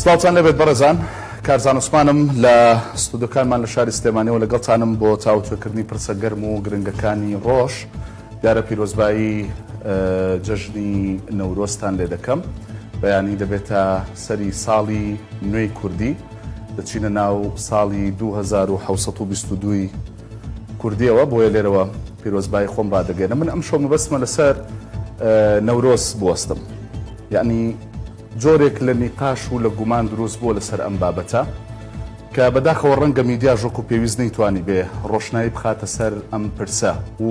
سڵاوتان لێبێت بەڕێزان، کارزان عوسمانم لە ستۆدیۆکانمان لە شاری سلێمانیەوە لەگەڵتانم بۆ تاوتوێکردنی پرسە گەرم و گرنگەکانی ڕۆژ. دیارە پیرۆزبایی جەژنی نەورۆزتان لێ دەکەم. بەیانی دەبێتە سەری ساڵی نوێی کوردی، دەچینە ناو ساڵی 2722 کوردیەوە، بۆیە لێرەوە پیرۆزبایی خۆم ڕادەگەێنم. من ئەمشەو مەبەستمە لەسەر نەورۆز بوەستم، یعنی جۆرێک لە نیقاش و لە گومان دروست بووە لەسەر ئەم بابەتە کە بەداخەوە ڕەنگە میدیاش وەکو پێویست نەیتوانیبێ ڕۆشنایی بخاتە سەر ئەم پرسە و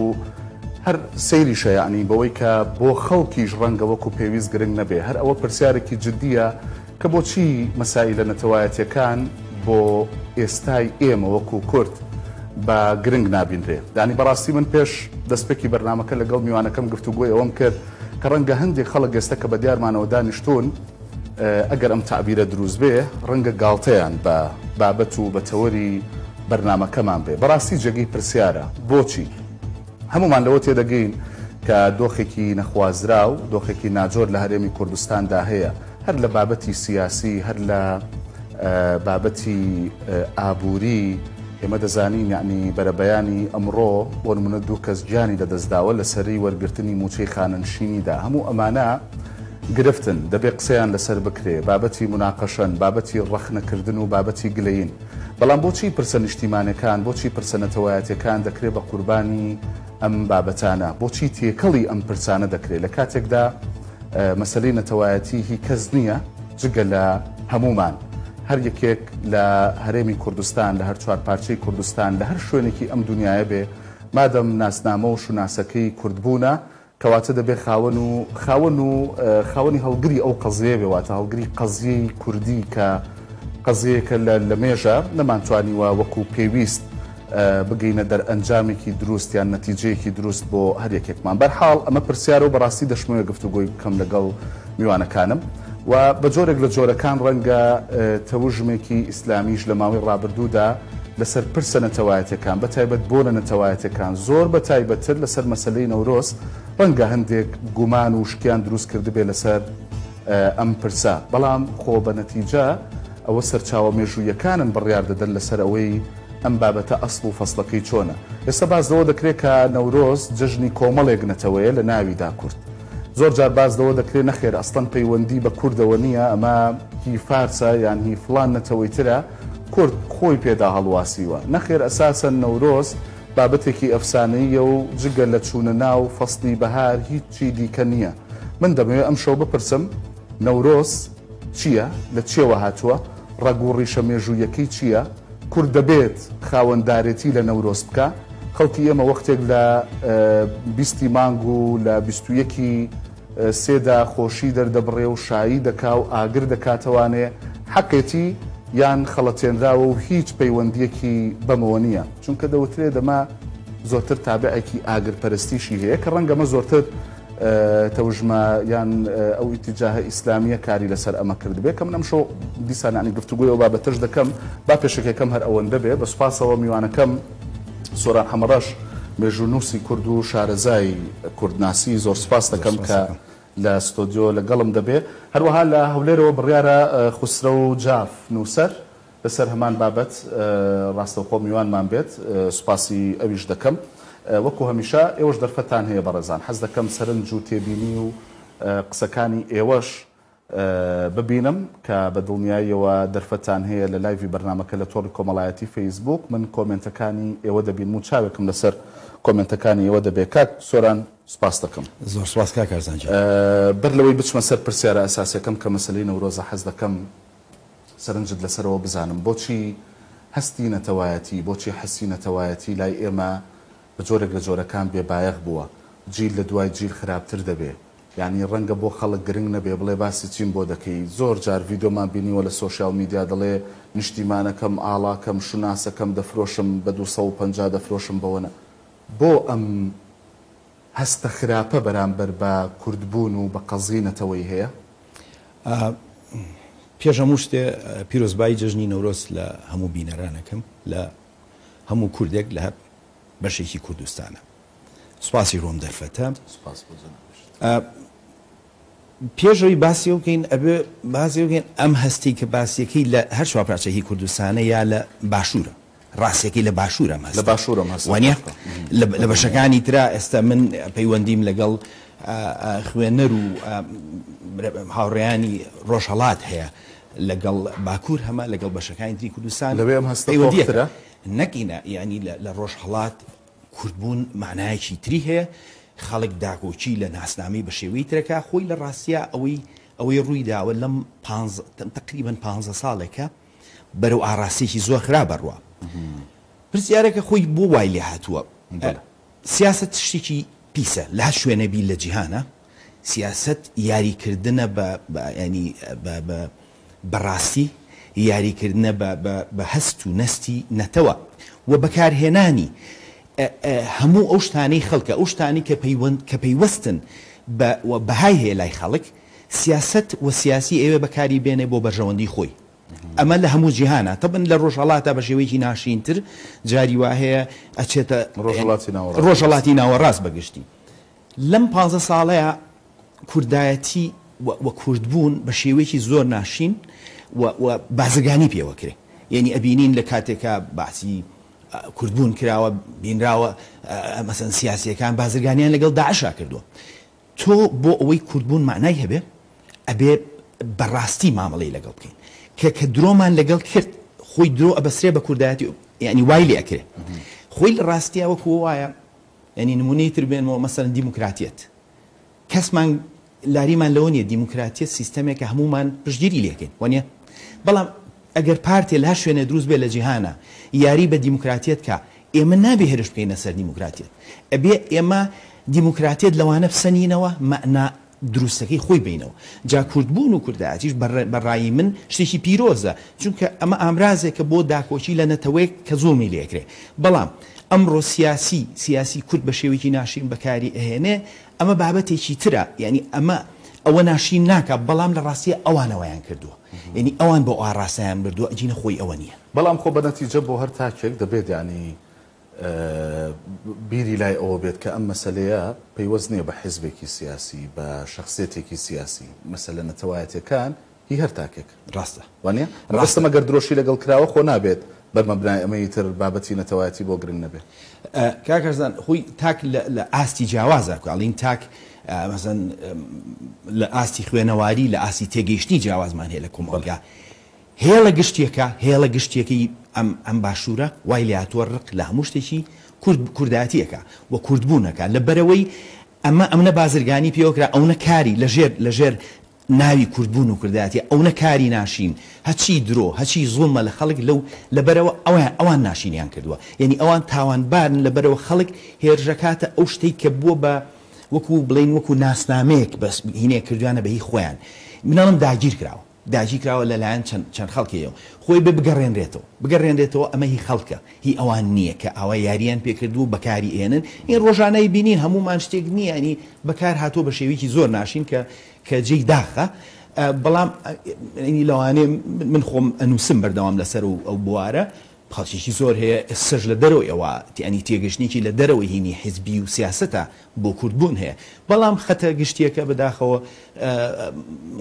هەر سەیریشە یەعنی بەوەی کە بۆ خەڵکیش ڕەنگە وەکو پێویست گرنگ نەبێ هەر ئەوە پرسیارێکی جدییە کە بۆچی مەسائیلە نەتەوایەتیەکان بۆ ئێستای ئێمە وەکو کورد بە گرنگ نابینرێ یانی بەڕاستی من پێش دەستپێکی بەرنامەکە لەگەڵ میوانەکەم گفتوگۆی ئەوەم کرد کە ڕەنگە هەندێک خەڵک ئێستا کە بە دیارمانەوە دانیشتوون ئەگەر ئەم تەعبیرە دروست بێ ڕەنگە گاڵتەیان بە بابەت و بە تەوەری بەرنامەکەمان بێ. بەڕاستی جێگەی پرسیارە بۆچی؟ هەموومان لەوە تێدەگەین کە دۆخێکی نەخوازراو، دۆخێکی ناجۆر لە هەرێمی کوردستاندا هەیە، هەر لە بابەتی سیاسی، هەر لە بابەتی ئابووری، ئێمە دەزانین یەعنی بەرەبەیانی ئەمڕۆ بۆ نمونە دوو کەس گیانی لەدەستداوە لەسەرەی وەرگرتنی موچەی خانەنشینیدا، هەموو ئەمانە گرفتن دەبێ قسەیان لەسەر بکرێ، بابەتی موناقەشەن، بابەتی ڕەخنەکردن و بابەتی گلەیین. بەڵام بۆچی پرسە نیشتیمانەکان، بۆچی پرسە نەتەوایەتیەکان دەکرێ بە قوربانی ئەم بابەتانە؟ بۆچی تێکەڵی ئەم پرسانە دەکرێ لە کاتێکدا مەسەلەی نەتەوایەتی هی کەس نییە جگە لە هەموومان؟ هەر یەکێک لە هەرێمی کوردستان، لە هەر چوارپارچەی کوردستان، لە هەر شوێنێکی ئەم دونیایە بێ، مادەم ناسنامە و شوناسەکەی کوردبوونە، کەواتە دەبێ خاوەن و خاوەن و خاوەنی هەڵگری ئەو قەزیەیە بێ، واتە هەڵگری قەزیەی کوردی کە قەزیەیەکە لە لەمێژە نەمانتوانیوە وەکو پێویست بگەینە دەرئەنجامێکی دروست یان نەتیجەیەکی دروست بۆ هەر یەکێکمان. بەرحاڵ ئەمە پرسیارە و بەڕاستی دەشمەوێ گفتوگۆی بکەم لەگەڵ میوانەکانم و بە جۆرێک لە جۆرەکان ڕەنگە تەوژمێکی ئیسلامیش لە ماوەی ڕابردوودا لەسەر پرسە نەتەوایەتیەکان بە تایبەت بۆنە نەتەوایەتیەکان زۆر بە تایبەتتر لەسەر مەسەلەی نەورۆز ڕەنگە هەندێک گومان و شکیان دروست کردبێ لەسەر ئەم پرسە بەڵام خۆ بە نەتیجە ئەوە سەرچاوە مێژوویەکانن بڕیار دەدەن لەسەر ئەوەی ئەم بابەتە ئەسڵ و فەسڵەکەی چۆنە. ئێستا باس لەوە دەکرێ کە نەورۆز جەژنی کۆمەڵێک نەتەوەیە لە ناویدا کورد. زۆر جار باس لەوە دەکرێ نەخێر ئەسڵەن پەیوەندی بە کوردەوە نییە ئەمە هی فارسە یان هی فڵان نەتەوەی ترە کورد خۆی پێدا هەڵواسیوە. نەخێر ئەساسەن نەورۆز بابەتێکی ئەفسانەییە و جگە لە چوونە ناو فەسڵی بەهار هیچی دیکە نییە. من دەمەوێ ئەمشەو بپرسم نەورۆز چییە؟ لە چییەوە هاتووە؟ ڕەگ و ڕیشە مێژوویەکەی چییە؟ کورد دەبێت خاوەندارێتی لە نەورۆز بکا؟ خەڵکی ئێمە وەختێک لە بیستی مانگ و لە 21ی سێدا خۆشی دەردەبڕێ و شایی دەکا و ئاگر دەکاتەوانێ، حەقێتی یان خەڵەتێنراوە و هیچ پەیوەندییەکی بەمەوە نییە؟ چونکە دەوترێ دەمە زۆرتر تابعێکی ئاگرپەرستیشی هەیە کە ڕەنگە ئەمە زۆرتر تەوژمە یان ئەو ئیتیجاهە ئیسلامیە کاری لەسەر ئەمە کردبێ کە من ئەمشەو دیسان یانی گفتوگۆی ئەو بابەتەش دەکەم با پێشەکیەکەم هەر ئەوەندە بێ بە سوپاسەوە میوانەکەم سۆران حەمەڕەش مێژوونووسی کورد و شارەزای کوردناسی زۆر سوپاس دەکەم کە لە ستۆدیۆ لەگەڵم دەبێ هەروەها لە هەولێرەوە بڕیارە خوسرەو جاف نووسەر لەسەر هەمان بابەت ڕاستەوخۆ میوانمان بێت، سوپاسی ئەویش دەکەم. وەکو هەمیشە ئێوەش دەرفەتتان هەیە بەڕێزان، حەز دەکەم سەرنج و تێبینی و قسەکانی ئێوەش ببینم کە بە دڵنیاییەوە دەرفەتتان هەیە لە لایڤی بەرنامەکە لە تۆڕی کۆمەڵایەتی فەیسبووک، من کۆمێنتەکانی ئێوە دەبینم و چاوێکم لەسەر کۆمێنتەکانی ئێوە دەبێت. کاک سۆران سوپاست دەکەم. زۆر سوپاس کاک کارزان گیان. بەر لەوەی بچمە سەر پرسیارە ئەساسیەکەم کە مەسەلەی نەورۆزە حەز دەکەم سەرنجت لەسەرەوە بزانم بۆچی هەستی نەتەوایەتی، بۆچی حسی نەتەوایەتی لای ئێمە بە جۆرێک لە جۆرەکان بێ بایەخ بووە، جیل لە دوای جیل خراپتر دەبێ، یانی ڕەنگە بۆ خەڵک گرنگ نەبێ بڵێ باسی چیم بۆ دەکەی، زۆر جار ڤیدۆمان بینیوە لە سۆشیال میدیا دەڵێ نیشتیمانەکەم، ئاڵاکەم، شوناسەکەم دەفرۆشم بە 250 دەفرۆشم بەوەنە. بۆ ئەم هەستە خراپە بەرامبەر بە کوردبوون و بە قەزیەی نەتەوەیی هەیە؟ پێش هەموو شتێ پیرۆزبایی جەژنی نەورۆز لە هەموو بینەران ئەکەم، لە هەموو کوردێک لە هەر بەشێکی کوردستانە. سوپاسی ڕۆم دەرفەتە. سوپاس بۆ جەنابیشت. پێش ئەوەی باسی ئەو بکەین ئەبێ باسی ئەو بکەین ئەم هەستەی کە باسیەکەی لە هەر چوارپارچە هی کوردستانە یا لە باشوورە؟ ڕاستیەکەی لە باشوور ئەم لە هەستە باشوور ئەم هەستە وانیە؟ خۆشە. لە لە بەشەکانی ترا ئێستا من پەیوەندیم لەگەڵ خوێنەر و هاوڕێیانی ڕۆژهەڵات هەیە لەگەڵ باکوور هەمە لەگەڵ بەشەکانی تری کوردستان لەوێ ئەم هەستە پەیوەندیەکە تۆخترە؟ نەک ئینا یانی لە ڕۆژهەڵات کوردبوون مانایەکی تری هەیە، خەڵک داکۆکی لە ناسنامەی بە شێوەی ترەکا، خۆی لە ڕاستیا ئەوەی ئەوەی ڕووی داوە لەم پانزە تەقریبەن پانزە ساڵێکە بەرەو ئاڕاستەیەکی زۆر خراپ ئەڕوا. پرسیارەکە خۆی بۆ وای لێ هاتووە؟ سیاسەت شتێکی پیسە لە هەر شوێنێ بی لە جیهانا سیاسەت یاری کردنە بە بە یانی بە بە بە ڕاستی یاری کردنە بە بە بە هەست و نەستی نەتەوە و بەکارهێنانی هەموو ئەو شتانەی خەڵکە ئەو شتانەی کە پەیوەند کە پەیوەستن بە و بەهای هەیە لای خەڵک سیاسەت و سیاسی ئەیەوێ بەکاری بێنێ بۆ بەرژەوەندی خۆی ئەمە لە هەموو جیهانا تەبن لە ڕۆژهەڵاتا بە شێوەیەکی ناشرینتر جاری وا هەیە ئەچێتە ڕۆژهەڵاتی ناوەڕاست ڕۆژهەڵاتی ناوەڕاست بە گشتی لەم پانزە ساڵەیا کوردایەتی و و کوردبوون بە شێوەیەکی زۆر ناشرین و و بازرگانی پێوە کرێ یەنی ئەبینین لە کاتێکا باسی کوردبوون کراوە بینراوە مەسەن سیاسیەکان بازرگانیان لەگەڵ داعشا کردووە تۆ بۆ ئەوەی کوردبوون مەعنای هەبێ ئەبێ بە ڕاستی مامەڵەی لەگەڵ بکەین کە کە درۆمان لەگەڵ کرد خۆی درۆ ئەبەسرێ بە کوردایەتی یعنی وای لێ ئەکرێ خۆی لە ڕاستیا وەکو وایە یعنی نمونەی تر بێنمەوە مەسەلەن دیموکراتیەت کەسمان لاریمان لەوە نیە دیموکراتیەت سیستەمێکە هەموومان پشتگیری لێکەین وانیە؟ بەڵام ئەگەر پارتێ لە هەر شوێنێ دروست بێ لە جیهانا یاری بە دیموکراتیەت کا ئێمە نابێ هێرش بکەینە سەر دیموکراتیەت ئەبێ ئێمە دیموکراتیەت لەوانە بسەنینەوە مەعنا دروستەکەی خۆی بەینەوە جا کوردبوون و کوردایەتیش بە ڕای من شتێکی پیرۆزە چونکە ئەمە ئامرازێکە بۆ داکۆکی لە نەتەوەیەک کە زوڵمی لێکرێ بەڵام ئەمڕۆ سیاسی سیاسی کورد بە شێوەیەکی ناشرین بەکاری ئەهێنێ ئەمە بابەتێکی ترە یانی ئەمە ئەوە ناشرین ناکا بەڵام لە ڕاستیا ئەوان ئەوەیان کردووە یانی ئەوان بەو ئاڕاستەیان بردووە ئەگینا خۆی ئەوە نییە. بەڵام خۆ بە نەتیجە بۆ هەر تاکێک دەبێت یانی بیری لای ئەوە بێت کە ئەم مەسەلەیە پەیوەست نییە بە حیزبێکی سیاسی بە شەخسیەتێکی سیاسی مەسەلە نەتەوایەتیەکان هی هەر تاکێک. ڕاستە. وانیە؟ ڕاستە. مەبەستم ئەگەر درۆشی لەگەڵ کراوە خۆ نابێت بەر مەبنای ئەمە ئیتر بابەتی نەتەوایەتی بۆ گرنگ نەبێ. کاک هەرزان خۆی تاک لە لە ئاستی جیاوازە کە ئەڵێین تاک مەسەن لە ئاستی خوێنەواری لە ئاستی تێگەیشتنی جیاوازمان هەیە لە کۆمەڵگا هێڵە گشتیەکە هێڵە گشتیەکەی ئەم ئەم باشوورە وای لێهاتووە ڕق لە هەموو شتێکی کورد کوردایەتی ئەکا و کوردبوون ئەکا لەبەرئەوەی ئەمە ئەمنە بازرگانی پێوە کرا ئەونە کاری لەژێر لەژێر ناوی کوردبوون و کوردایەتی ئەونە کاری ناشین هەچی درۆ هەچی زوڵمە لە خەڵک لەو لەبەرئەوە ئەویان ئەوان ناشینیان کردووە یەنی ئەوان تاوانبارن لەبەرئەوە خەڵک هێرشەکاتە ئەو شتەی کە بووە بە وەکو بڵێین وەکو ناسنامەیەک بەس هینێ کردویانە بە هی خۆیان من ئەڵێم داگیر کراوە داگیر کراوە لەلایەن چەند چەند خەڵکێیەوە خۆی بێ بگەڕێنرێتەوە بگەڕێنرێتەوە ئەمە هی خەڵکە هی ئەوان نییە کە ئاوا یاریان پێ کردووە و بەکاری ئێنن این ڕۆژانەی بینین هەموومان شتێک نییە ینی بەکار هاتووە بە شێوەیەکی زۆر ناشین کە کە جێی داخە بەڵام ینی لەوانەیە من خۆم ئەنووسم بەردەوام لەسەر و ئەو بوارە خەڵکێکی زۆر هەیە ئێستەش لە دەرەوەی ئەوە یانی تێگەشتنێکی لە دەرەوەی هینی حیزبی و سیاسەتە بۆ کوردبوون هەیە بەڵام خەتە گشتیەکە بەداخەوە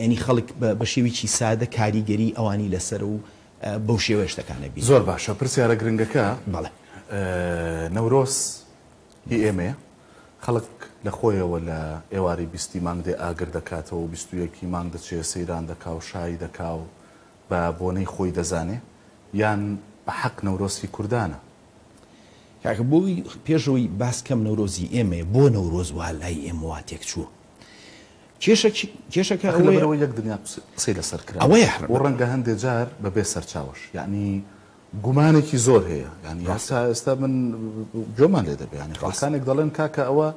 ینی خەڵک بە شێوەیەکی سادە کاریگەری ئەوانی لەسەر و بەو شێوەیە شتەکان ئەبینن. زۆر باشە پرسیارە گرنگەکە بەڵێ. نەورۆز هی ئێمەیە؟ خەڵک لە خۆیەوە لە ئێوارەی بیستی مانگ دێ ئاگر دەکاتەوە و 21 ی مانگ دەچێ سەیران دەکا و شایی دەکا و بە بۆنەی خۆی دەزانێ یان بە حەق نەورۆز هی کوردانە؟ کاکە بۆی پێش ئەوەی باس کەم نەورۆزی ئێمەیە بۆ نەورۆز وا لای ئێمە وا تێکچووە؟ کێشە کێشەکە ئەخر ئەوەیە. لەبەرئەوەی یەک دنیا قسەی لەسەر کراوە ئەوەیە و ڕەنگە هەندێ جار بەبێ سەرچاوەش یەعنی گومانێکی زۆر هەیە یانی ڕاستە. هەتا ئێستا من گوێمان لێ دەبێ یانی ڕاستە. خەڵکانێک دەڵێن کاکە ئەوە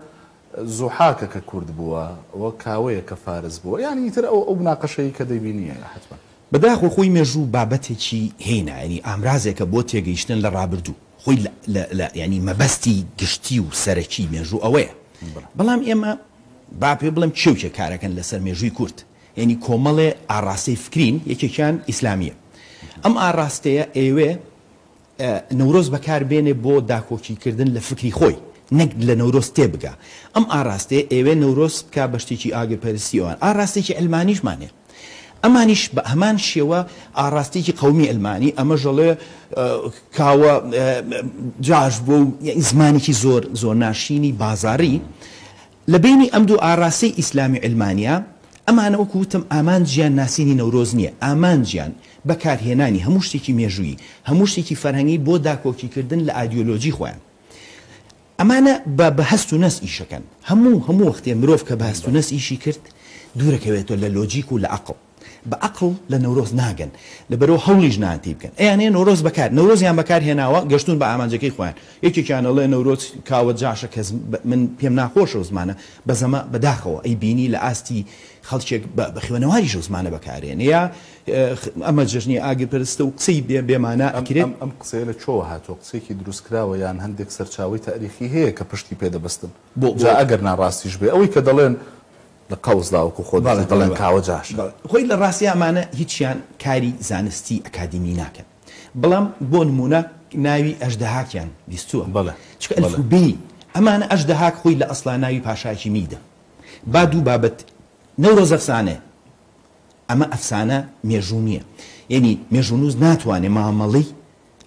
زوحاکە کە کورد بووە ئەوە کاوەیە کە فارس بووە یانی ئیتر ئەو ئەو مناقەشەی کە دەیبینی حەتمەن. بەداخەوە خۆی مێژوو بابەتێکی هێینە یانی ئامرازێکە بۆ تێگەیشتن لە ڕابردوو خۆی لە لە لە یانی مەبەستی گشتی و سەرەکی مێژوو ئەوەیە بەڵێ. بەڵام ئێمە با پێ بڵێم کێ و کێ کارەکەن لەسەر مێژووی کورد یانی کۆمەڵێ ئاڕاستەی فکرین یەکێکیان ئیسلامیە ئەم ئاڕاستەیە ئەیەوێ نەورۆز بەکار بێنێ بۆ داکۆکی کردن لە فکری خۆی. نەک لە نەورۆز تێبگا. ئەم ئاڕاستەیە ئەیەوێ نەورۆز بکا بە شتێکی ئاگرپەرستی ئەوان. ئاڕاستەیەکی عیلمانیشمان هەیە. ئەمانیش بە هەمان شێوە ئاڕاستەیەکی قەومی عیلمانی، ئەمەش ئەڵێ کاوە جاش بووە و زمانێکی زۆر زۆر ناشرینی بازاڕی. لە بەینی ئەم دوو ئاڕاستەی ئیسلامی و عیلمانیە، ئەمانە وەکو وتم ئامانجیان ناسینی نەورۆز نییە، ئامانجیان بەکارهێنانی هەموو شتێکی مێژوویی، هەموو شتێکی فەرهەنگی بۆ داکۆکیکردن لە ئایدیۆلۆجی خۆیان. ئەمانە بە بە هەست و نەست ئیشەکەن. هەموو هەموو وەختێ مرۆڤ کە بە هەست و نەست ئیشی کرد، دوورەکەوێتەوە لە لۆجیک و لە عەقڵ. بە عەقڵ لە نەورۆز ناگەن. لەبەرئەوە هەوڵیش نادەن تێی بگەن. ئەیانەیە نەورۆز بەکار نەورۆزیان بەکار هێناوە، گەشتوون بە ئامانجەکەی خۆیان. یەکێکیان ئەڵێ نەورۆز کاوە جاشە کە من پێم ناخۆشە ئەو زمانە، بەزەمە بەداخەوە ئەیبینی لە ئاستی خەڵکێک بە بە خوێنەواریش ئەو زمانە بەکارێنێ یا ئەمە جەژنی ئاگرپەرستە و قسەی بێ بێ مانا ئەکرێت. ئەم ئەم قسەیە لە کوێوە هاتووە؟ قسەیەکی دروستکراوە یان هەندێک سەرچاوەی تاریخی هەیە کە پشتی پێ دەبەستن؟ بۆ جا ئەگەر ناڕاستیش بێ ئەوەی کە دەڵێن لە قەوسدا وەکو خۆت بەڵێ دەڵێن بەڵێ کاوە جاشە. بەڵێ خۆی لە ڕاستیا ئەمانە هیچیان کاری زانستی ئەکادیمی ناکەن بەڵام بۆ نموونە ناوی ئەژدەهاکیان بیستووە بەڵێ چونکە بەڵێ. ئەلفوبێی ئەمانە ئەژدەهاک خۆی لە ئەسڵا ناوی پاشایەکی میدە با دوو بابەت نەورۆز ئەفسانەیە ئەمە ئەفسانە مێژوو نییە یەنی مێژوونووس ناتوانێ مامەڵەی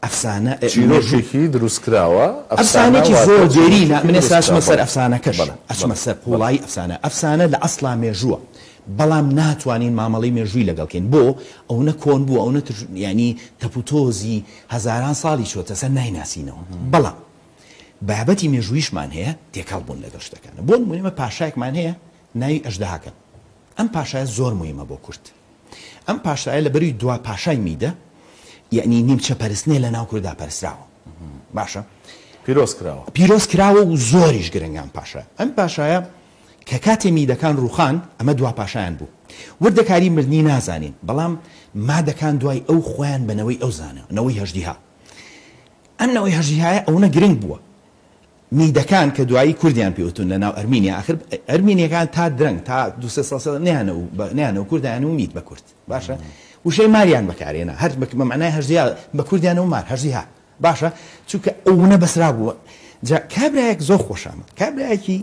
ئەفسانە مێژوو چیرۆکێکی دروستکراوە ئەفسانە ئەفسانەیەکی واتە زۆر دێرینە چیرۆکێکی من ئێستا ئەچمە دروستکراوە سەر بەڵێ ئەفسانەکەش بەڵێ ئەچمە بەڵێ سەر بەڵێ قووڵایی ئەفسانە ئەفسانە لە ئەسڵا مێژووە بەڵام ناتوانین مامەڵەی مێژووی لەگەڵ کەین بۆ ئەونە کۆن بووە ئەونە ترش یانی تەپوتۆزی هەزاران ساڵی چۆتە سەر نایناسینەوە بەڵام بابەتی مێژوویشمان هەیە تێکەڵ بوون لەگەڵ شتەکانە بۆ نموونە ئێمە پاشایەکمان هەیە ناوی ئەژدەهاکە ئەم پاشایە زۆر موهیمە بۆ کورد. ئەم پاشایە لە بەروی دوا پاشای میدە یەعنی نیمچە پەرستنێ لە ناو کوردا پەرستراوە. باشە. پیرۆز کراوە. پیرۆز کراوە و زۆریش گرنگە ئەم پاشایە. ئەم پاشایە کە کاتێ میدەکان ڕووخان ئەمە دوا پاشایان بوو. وردەکاری مردنی نازانین بەڵام مادەکان دوای ئەو خۆیان بە نەوەی ئەو زانە، نەوەی هەژدیها. ئەم نەوەی هەژدیهایە ئەونە گرنگ بووە. میدەکان کە دوایی کوردیان پێ وتون لە ناو ئەرمینیا ئاخر ئەرمینیەکان تا درەنگ تا دو سێ ساڵ سێ نەیانە و نەیانە و کوردیان و مید بە کورد باشە وشەی ماریان بەکارێنا هەر بە مەعنای هەژدیا بە کوردیان و مار هەژدیها باشە چونکە ئەونە بەسرا بووە جا کابرایەک زۆر خۆشامە کابرایەکی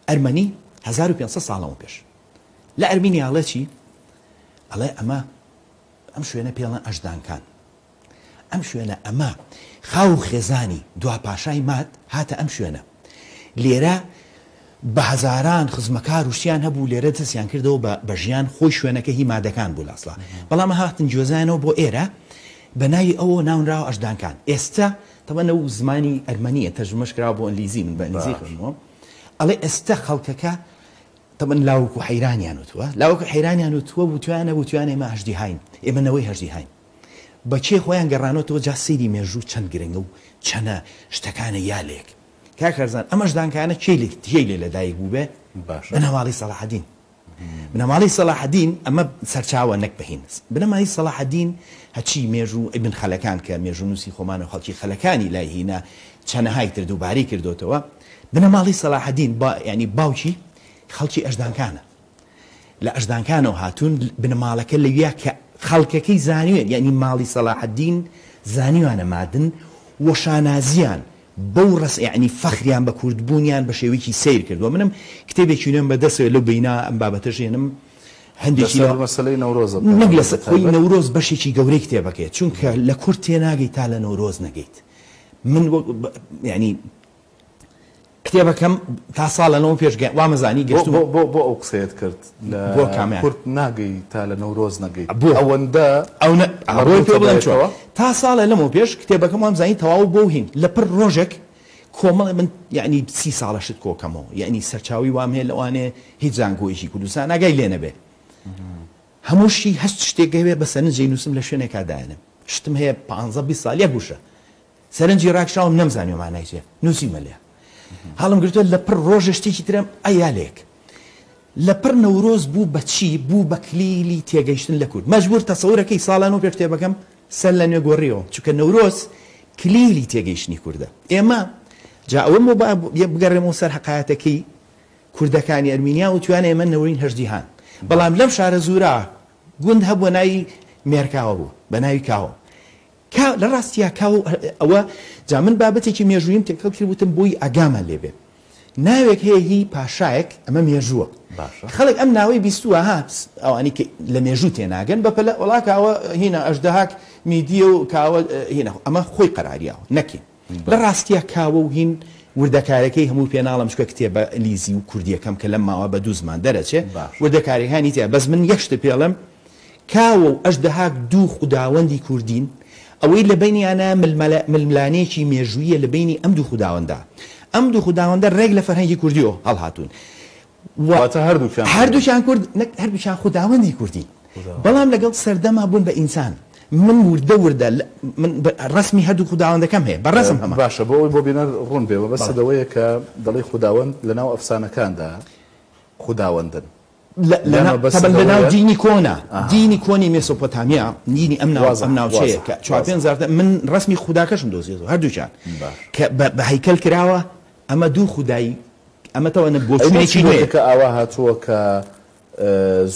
ئەرمەنی 1500 ساڵەوە پێش لە ئەرمینیا ئەڵێ چی ئەڵێ ئەمە ئەم شوێنە پێڵەن ئەژدانکان ئەم شوێنە ئەمە خاو و خێزانی دوا پاشای ماد هاتە ئەم شوێنە لێرە بە هەزاران خزمەکار و شتیان هەبوو لێرە دەستیان کردەوە بە بە ژیان خۆی شوێنەکە هی مادەکان بوو لاسڵا بەڵام هاتن گوێزایانەوە بۆ ئێرە بە ناوی ئەوەوە ناونراوە ئەژدانکان ئێستا تەبەن ئەو زمانی ئەرمەنیە تەرجومەش کراوە بۆ ئینگلیزی من بە ئینگلیزی خوێندمەوە ئەڵێ ئێستا خەڵکەکە تەبەن لاوک و حەیرانیان وتووە لاوک و حەیرانیان وتووە وتویانە وتویانە ئێمە ئەژدیهاین ئێمە نەوەی هەژدیهاین بە کێ خۆیان گەڕانۆتەوە جا سەیری مێژوو چەند گرنگە و چەنە شتەکانە یا لێک کاک کارزان ئەمەش دانکانە کێی لێ کێی لێ لەدایک بووبێ باشە بنەماڵەی سەڵاحەدین بنەماڵەی سەڵاحەدین ئەمە سەرچاوە نەک بەهین بنەمای سەڵاحەدین هەچی مێژوو ئیبن خەلەکان کە مێژوونووسی خۆمانە و خەڵکی خەلەکانی لای هینا چەنەهای تر دووبارەی کردۆتەوە بنەماڵەی سەڵاحەدین با یانی باوکی خەڵکی ئەژدانکانە لە ئەژدانکانەوە هاتوون بنەماڵەکە لەویا کە خەڵکەکەی زانیوێن یانی ماڵی سەڵاحەدین زانیوانە مادن و شانازیان بەو ڕەس یانی فەخریان بە کورد بوونیان بە شێوەیەکی سەیر کردووە منم کتێبێکی نوێم بە دەستەوە لەو بەینا ئەم بابەتەش هێنم هەندێکی لەسەر مەسەلەی نەورۆزە نەک لەسەر خۆی بەتایبەت. نەورۆز بەشێکی گەورەی کتێبەکەیە چونکە لە کورد تێناگەی تا لە نەورۆز نەگەیت من وەک یانی کتێبەکەم تا ساڵە لەوە پێش گە وامەزانی بۆ گەشتووم. بۆ بۆ بۆ ئەو قسەیەت کرد لە بۆ کامیان؟ کورد ناگەی تا لە نەورۆز نەگەیت بۆ ئەوەندە ئەونە ئا بۆی مەربوتە پێ بڵێم چۆن بەیەکەوە؟ تا ساڵێ لەمەو پێش کتێبەکەم وامزانی تەواو بۆ و هین لە پڕ ڕۆژێک کۆمەڵێ من یەعنی سی ساڵە شت کۆکەمەوە یەعنی سەرچاوەی وام هەیە لەوانەیە هیچ زانکۆیەکی کوردستان ئاگای لێ نەبێ هەمووشی هەست شتێک هەبێ بە سەرنج ئەینووسم لە شوێنێکا دایەنێم شتم هەیە پانزە بیست ساڵ یەک وشە سەرنجی ڕاکشاوم نەمزانیوە مانای چیە نوسیومە لێ هەڵم گرتوە لە پڕ ڕۆژێ شتێکی ترم ئەیا لێک لە پڕ نەورۆز بوو بە چی بوو بە کلیلی تێگەیشتن لە کورد مەجبور تەسەورەکەی ساڵان و پێش کتێبەکەم سەر لە نوێ گۆڕیەوە چونکە نەورۆز کلیلی تێگەیشتنی کوردە ئێمە جا ئەوەم بۆ بگەڕێمەوە سەر حەقایەتەکەی کوردەکانی ئەرمینیا وتویانە ئێمە نەورین هەژدیهان بەڵام لەم شارە زورا گوند هەبووە ناوی مێرکاوە بوو بە ناوی کاوە. کا لە ڕاستیا کاوە و ئەوە جا من بابەتێکی مێژوویم تێکەڵ کرد وتم بۆی ئاگامان لێ بێ ناوێک هەیە هی پاشایەک ئەمە مێژووە باشە. خەڵک ئەم ناوەی بیستووە ها ئەوانی کە لە مێژوو تێناگەن بە پەلە وەڵا کاوە هینە ئەژدەهاک میدیە و کاوە هینە ئەمە خۆی قەراریاوە نەکەین لە ڕاستیا کاوە و هین وردەکارەکەی هەموو پێ ناڵێم چونکە کتێبە ئلیزی و کوردیەکەم کە لەم ماوە بە دوو زمان دەرەچێ باشە. وردەکاریەکانی تیا بەس من یەک شتت پێ ئەڵێم کاوە و ئەژدەهاک دوو خوداوەندی کوردین، ئەوەی لە بەینیانایە ململانێیەکی مێژووییە لە بەینی ئەم دوو خوداوەندە. ئەم دوو خوداوەندە ڕێک لە فەرهەنگی کوردییەوە هەڵهاتوون و واتە هەردووکیان کوردن. هەردووکیان کورد، نەک هەردووکیان خوداوەندی کوردین، بەڵام لەگەڵ سەردەما بوون بە ئینسان. من وردە وردە من ڕەسمی هەردوو خوداوەندەکەم هەیە، بە ڕەسم هەمە. باشە بۆ ئەوەی بۆ بینەر ڕوون بێ، مەبەستت ئەوەیە کە دەڵێی خوداوەند لەناو ئەفسانەکاندا خوداوەندن. تەبەن لە ناو دینی کۆنا، دینی کۆنی مێسۆپۆتامیا، دینی ئەم ناو ئەم ناوچەیە کە چوار پێنج هەزار من ڕەسمی خوداکەشم دۆزیەوە هەردووکیان کە بە هەیکەل کراوە، ئەمە دوو خودای ئەمە تەوەنە بۆچوونێکی نوێیە. کە ئاوا هاتووە کە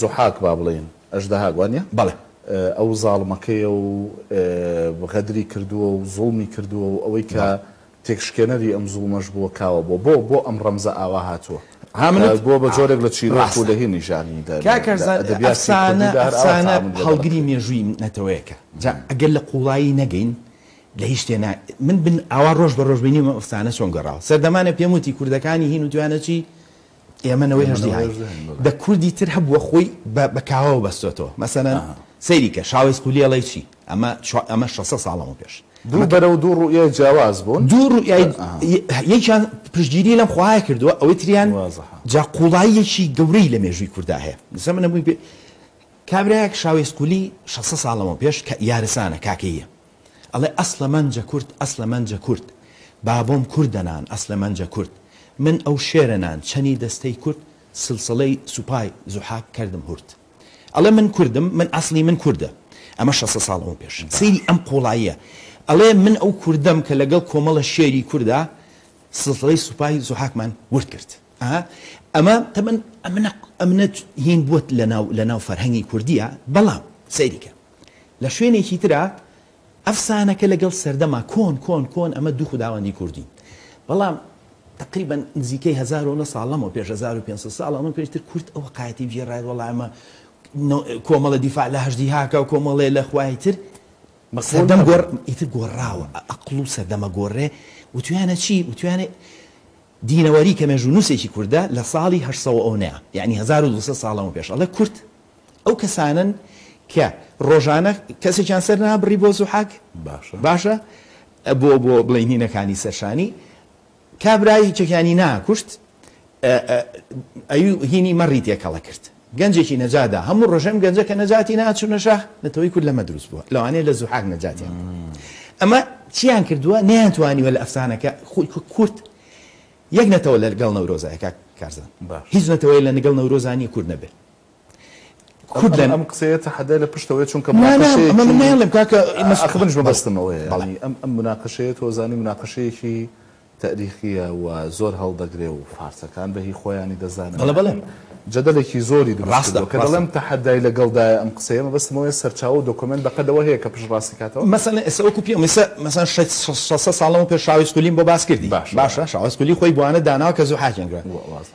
زوحاک با بڵێین ئەژدەهاک وانیە؟ بەڵێ. ئەو زاڵمەکەیە و غەدری کردووە و زوڵمی کردووە و ئەوەی کە تێکشکێنەری ئەم زوڵمەش بووە کاوە بووە بۆ بۆ ئەم ڕەمزە ئاوا هاتووە ها کە منت بووە بە جۆرێک لە چیرۆک و ڕاستە لە هینیش یانی لە کاک لە کارزان ئەدەبیاتی ئەفسانە کوردیدا هەر ئاوا ئەفسانە تەعامول لەگەڵ هەڵگری ئەکرێ. مێژووی نەتەوەیەکە جا ئەگەر لە قووڵایی نەگەین لە هیچ شتێ نا من بن ئاوا ڕۆژ بە ڕۆژ بینیومە ئەم ئەفسانە چۆن گۆڕاوە سەردەمانێ پێم وتی کوردەکانی هین وتویانە چی ئێمە نەوەی ئێمە نەوەی هەژدیهاین هەژدیهاین بەڵێ. دە کوردی تر هەبووە خۆی بە بە کاوەوە بەستۆتەوە مەسەلەن سەیری کە شاوەیس قولی ئەڵێی چی ئەمە چوا ئەمە شەسە ساڵ لەمەو پێش دوو بەرە و دوو ڕوئیای جیاواز بوون. دوو ڕوئیای یەکیان پشتگیری لەم خوایە کردووە ئەوەی تریان جا قوڵاییەکی گەورەی لە مێژووی کوردا هەیە ئێستا من هەمووی پێ کابرایەک شاوەیس قولی شەسە ساڵ لەمەو پێش کە یارسانە کاکەییە ئەڵێ ئەسڵە مەنجە کورد ئەسڵە مەنجە کورد بابۆم کوردە نان ئەسڵە مەنجە کورد من ئەو شێرە نان چەنی دەستەی کورد سلسڵەی سوپای زوحاک کەردم هورد. ئەڵێ من کوردم من ئەسڵی من کوردە ئەمە شەسە ساڵ لەمەو پێش سەیری ئەم قوڵاییە ئەڵێ من ئەو کوردەم کە لەگەڵ کۆمەڵە شێری کوردا سلسڵەی سوپای زوحاکمان ورد کرد ئەها ئەمە تەبەن ئەمنە ئەمنە هین بووە لەناو لەناو فەرهەنگی کوردیە بەڵام سەیری کە لە شوێنێکی ترا ئەفسانەکە لەگەڵ سەردەما کۆن کۆن کۆن ئەمە دوو خوداوەندی کوردین بەڵام تەقریبەن نزیکەی 1900 ساڵ لەمەو پێش 1500 ساڵ لەمەو پێشتر کورد ئەوە قایەتی بگێڕایت وەڵا ئەمە کۆمەڵە دیفاع لە هەژدی هاکە و کۆمەڵێ لە خوای تر سەردەم گۆڕ ئیتر گۆڕاوە ئەقڵ و سەردەمە گۆڕێ وتویانە چی وتویانە دینەوەری کە مێژوونووسێکی کوردە لە ساڵی 809 یعنی 1200 ساڵ لەمەو پێش ئەڵێ کورد ئەو کەسانەن کە ڕۆژانە کەسێکیان سەر نابڕی بۆ زوحاک باشە باشە بۆ بۆ بڵێین هینەکانی سەرشانی کابرا یەکێکیانی ناکوشت ئەوی هینی مەڕی تێکەڵە کرد گەنجێکی نەجادا هەموو ڕۆژێم گەنجە کە نەجاتی ناچوونە شاخ نەتەوەی کورد لەمە دروست بووە لەوانەیە لە زوحاک نەجاتیان ئەمە چیان کردووە نەیانتوانیوە لە ئەفسانەکە کورد یەک نەتەوە لەگەڵ نەورۆزایە کاک کارزان هیچ نەتەوەیە لە نگەڵ نەورۆزا نییە کورد نەبێ کورد لە ئەم قسەیە تەحەدای لە پشتەوەیە چونکە نا نا ئەمە من نایڵێم کاکە ئاخر منیش مەبەستم ئەوەیە یانی ئەم ئەم موناقەشەیە تۆ زانی موناقەشەیەکی تەئریخییە و زۆر هەڵدەگرێ و فارسەکان بە هی خۆیانی دەزانن بەڵێ بەڵێ جەدەلێکی زۆری دروست ڕاستە کردووە کە ڕاستە دەڵێم تەحەدای لەگەڵدایە ئەم قسەیە مەبەستم ئەوەیە سەرچاوە و دۆکۆمێنت بەقەدەوە هەیە کە پشتڕاستی کاتەوە؟ مەسەلەن ئێستا وەکو پێم ئێستا مەسەلەن شەش سەد ساڵ لەمەو پێش شاوەیس قولیم بۆ باس کردی باشە باشە شاوەیس قولی خۆی بۆ وانە داناوە کە زوحاکیان کرا وازە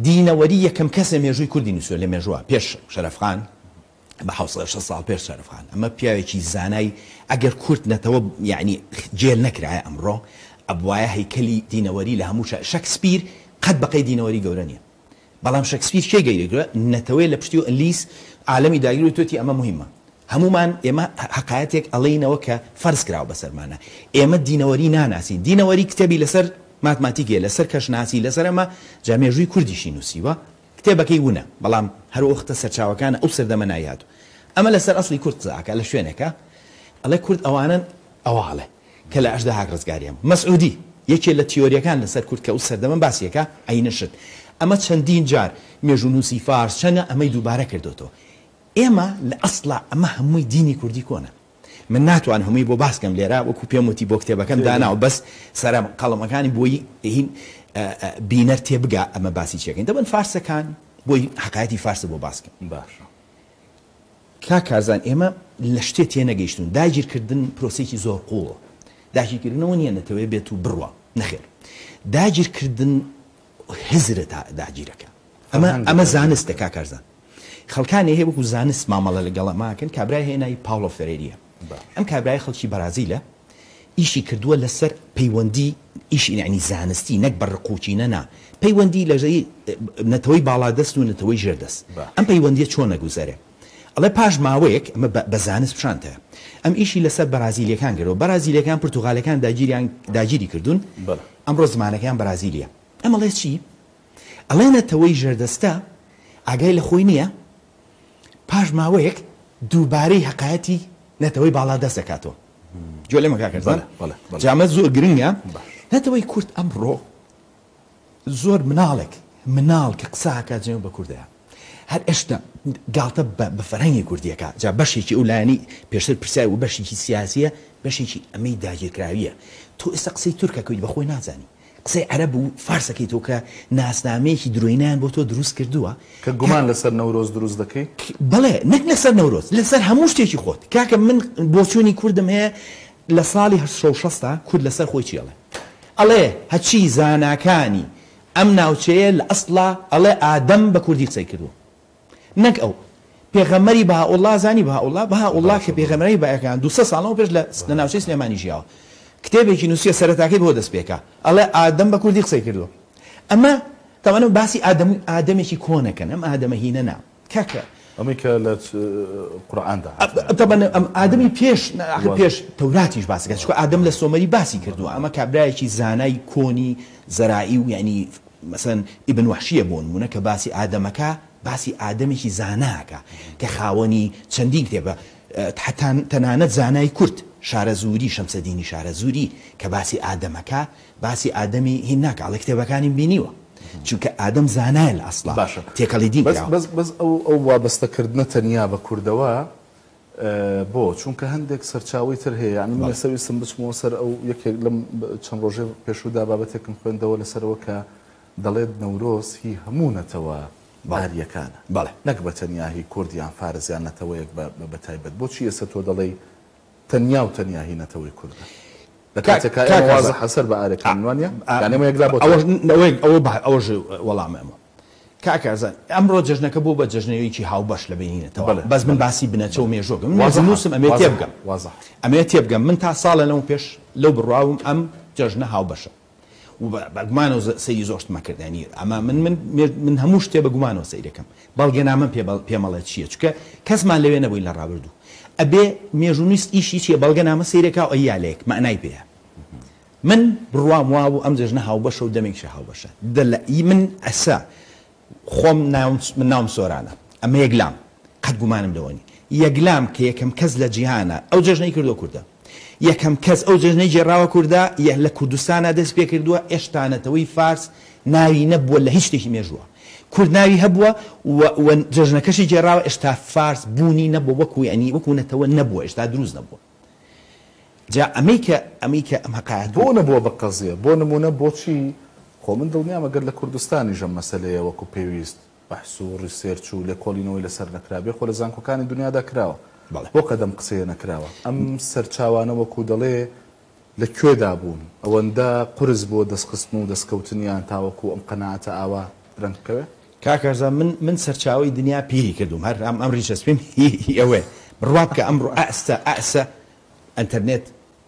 دینەوەری یەکەم کەسە مێژووی کوردی نووسیوە لە مێژووە پێش شەرەفخان بە 760 ساڵ پێش شەرەفخان ئەمە پیاوێکی زانای ئەگەر کورد نەتەوە یعنی جێل نەکرایە ئەمڕۆ ئەبوایە هەیکەلی دینەوەری لە هەموو شەکسپیر قەت بەقەی دینەوەری گەورە نییە بەڵام شەکسپیر کێ گەیرە گرە نەتەوەیە لە پشتی و ئەلیس عالەمی داگیر وتوێتی ئەمە موهیمە هەموومان ئێمە هەقایەتێک ئەڵێینەوە کە فەرز کراوە بەسەرمانا ئێمە دینەوەری ناناسین دینەوەری کتێبی لەسەر ماتماتیک هەیە لەسەر کەشناسی لەسەر ئەمە جا مێژووی کوردیشی نووسیوە کتێبەکەی ونە بەڵام هەر وەختە سەرچاوەکانە ئەو سەردەمە نایهاتوو ئەمە لەسەر ئەسڵی کورد قسە ئەکا لە شوێنێکا ئەڵێ کورد ئەوانەن ئەوە ئەڵێ کە لە ئەژدەهاک ڕزگاریان بوو. مەسعودی، یەکێ لە تیۆریەکان لەسەر کورد کە ئەو سەردەمە باسی ئەکا، عەینە شت. ئەمە چەندین جار مێژوونووسی فارس چەنە ئەمەی دووبارە کردۆتەوە. ئێمە لە ئەسڵا ئەمە هەمووی دینی کوردی کۆنە. من ناتوان هەمووی بۆ باس کەم لێرە، وەکوو پێم وتی بۆ کتێبەکەم داناوە، بەس سەرە قەڵەمەکانی بۆی هین بینەر تێبگا ئەمە باسی چی ئەکەین. دەبن فارسەکان بۆی حەقایەتی فارس بۆ باس کەم. باشە. کاک کارزان ئێمە لە شتێ تێنەگەیشتوون، داگیرکردن پرۆسەیەکی زۆر قووڵە، داگیرکردنەوە نییە نەتەوەیە بێت و بڕوا، نەخێر داگیرکردن هزرە داگیرەکە، ئەمە ئەمە زانستە کاک کارزان، خەڵکانێ هەیە وەکو زانست مامەڵە لەگەڵ ئەمە ئەکەن، کابرای هەیە ناوی پاوڵۆ فێرێریە، ئەم کابرایە خەڵکی بەرازیلە، ئیشی کردووە لەسەر پەیوەندی ئیشی یەعنی زانستی نەک بە ڕق و کینە نا پەیوەندی لە نەتەوەی باڵادەست و نەتەوەی ژێردەست ئەم پەیوەندیە چۆن ئەگوزەرێ ئەڵێ پاش ماوەیەک ئەمە بە زانست پیشانتە ئەم ئیشی لەسەر بەرازیلیەکان کردووە بەرازیلیەکان پرتوغالەکان داگیریان داگیری کردوون ئەمڕۆ زمانەکەیان بەرازیلیە ئەم ئەڵێ چی ئەڵێ نەتەوەی ژێردەستە ئاگای لە خۆی نییە پاش ماوەیەک دووبارەی هەقایەتی نەتەوەی باڵادەست دەکاتەوە. گوێ لێمە کاک ئەرزان؟ جا ئەمە زۆر گرنگە. نەتەوەی کورد ئەمڕۆ زۆر مناڵێک مناڵ کە قسە ئەکات جنێو بە کورد ئەیا. هەر ئێشتا گاڵتە بە فەرهەنگی کوردی ئەکا. جا بەشێکی ئەو لایەنەی پێشتر پرسیار و بەشێکی سیاسییە، بەشێکی ئەمەی داگیرکراوییە. تۆ ئێستا قسەی تورک ئەکەیت بە خۆی نازانی. قسەی عەرەب و فارس ئەکەیتەوە کە ناسنامەیەکی درۆینەیان بۆ تۆ دروست کردووە. کە گومان لەسەر نەورۆز دروست دەکەی؟ بەڵێ نەک لەسەر نەورۆز لەسەر هەموو شتێکی خۆت. کاکە من بۆچوونی کوردم هەیە لە ساڵی 860 دا کورد لەسەر خۆی چی ئەڵێ؟ ئەڵێ هەرچی زاناکانی ئەم ناوچەیە لە ئەسڵا ئەڵێ ئادەم بە کوردی قسەی کردووە. نەک ئەو پێغەمبەری بەهائوڵڵا زانی بەهائوڵڵا بەهائوڵڵا کە پێغەمبەری بەهائیەکان 200 ساڵ لەمەو پێش لە لە ناوچەی سلێمانی ژیاوە کتێبێکی نووسیە سەرەتاکەی بەوە دەست پێکا ئەڵێ ئادەم بە کوردی قسەی کردووە ئەمە تەوانە باسی ئادەم ئادەمێکی کۆنەکەن ئەم ئادەمە هینە نا کاکە ئەمەی کە لە قورئاندا هاتووە. تەبەن ئەم ئادەمی پێش ئاخر پێش تەوراتیش باس دەکات چونکە ئادەم لە سۆمەری باسی کردووە ئەمە کابرایەکی زانای کۆنی زەرائی و یانی مەسەلەن ئیبن وەحشیە بۆ نموونە کە باسی ئادەمەکە باسی ئادەمێکی زانا ئەکا کە خاوەنی چەندین کتێبە حەتا تەنانەت زانای کورد شارەزووری شەمسەدینی شارەزووری کە باسی ئادەمەکە باسی ئادەمی هین ناکا ئەڵێ کتێبەکانیم بینیوە چونکە ئادەم زانایە لە ئەسڵا باشە تێکەڵی دین بەس کراوە. بەس بەس ئەو ئەو وابەستەکردنە تەنیا بە کوردەوە بۆ؟ چونکە هەندێک سەرچاوەی تر هەیە یانی من ئێستا ویستم بچمەوە سەر ئەو یەکێک لەم چەند ڕۆژەی پێشوودا بابەتێکم خوێندەوە لەسەرەوە کە دەڵێت نەورۆز هی هەموو نەتەوە ئارییەکانە نەک بە تەنیا هی کورد یان فارس یان نەتەوەیەک بە تایبەت بۆچی ئێستا تۆ دەڵێی تەنیا و تەنیا هی نەتەوەی کوردە لە کاتێکا ئێمە وازحە سەر بە ئاریەکانین وانیە؟ یان ئێمە یەکلا بۆتەوە. ئەوەش وەڵامە ئەمە. کاک کارزان ئەمڕۆ جەژنەکە بوو بە جەژنەیەکی هاوبەش لە بەینی نەتەوە بەس من باسی بنەچە و مێژووەکەم من مێژوونووسم ئەمێ تێبگەم ئەمێ تێبگەم من تا ساڵە لەمەو پێش لەو بڕواوم ئەم جەژنە هاوبەشە و بە گومانەوە سەیری زۆر شتمە کرد ینی ئەمە من من من هەموو شتێ بە گومانەوە سەیرەکەم بەڵگەنامەم پێ پێمەڵێ چییە چونکە کەسمان لەوێ نەبووین لە ڕابردوو ئەبێ مێژوونووس ئیشی چییە بەڵگەنامە سەیرەکا و ئەیا لە یەک مەعنای پێیە من بڕوام وابوو ئەم جەژنە هاوبەشە و دەمێکیشە هاوبەشە دە لە ی من ئەسە خۆم ناوم من ناوم سۆرانە ئەمە یەکلام قەت گومانم لەوە نی یەکلام کە یەکەم کەس لە جیهانا ئەو جەژنەی کردوە کوردە یەکەم کەس ئەو جەژنەی گێڕاوە کوردە یە لە کوردستانا دەست پێ کردوە ئێشتا نەتەوەی فارس ناوی نەبووە لە هیچ شتێکی مێژووە کورد ناوی هەبووە و و جەژنەکەشی گێڕاوە ئێشتا فارس بوونی نەبووە وەکو یانی وەکو نەتەوە نەبووە ئێشتا دروست نەبووە. جا ئەمەی کە ئەمەی کە ئەم هەقایەت بۆ نەبووە بە قەزیە؟ بۆ نموونە بۆچی خۆ من دڵنیام ئەگەر لە کوردستانیش ئەم مەسەلەیە وەکو پێویست بەحس و ڕیسێرچ و لێکۆڵینەوەی لەسەر نەکرابێ خۆ لە زانکۆکانی دونیادا کراوە بەڵێ. بۆ قەد ئەم قسەیە نەکراوە؟ ئەم سەرچاوانە وەکو دەڵێ لە کوێدا بوون؟ ئەوەندە قورس بووە دەستخستن و دەستکەوتنیان تاوەکو ئەم قەناعەتە ئاوا درەنگ بکەوێ؟ کاک کارزان من من سەرچاوەی دنیا پیری کردووم هەر ئەم ئەم ڕیشە سپیم هی هی ئەوەیە بڕوا بکە ئەمڕۆ ئەستا ئەسە ئەنتەرنێت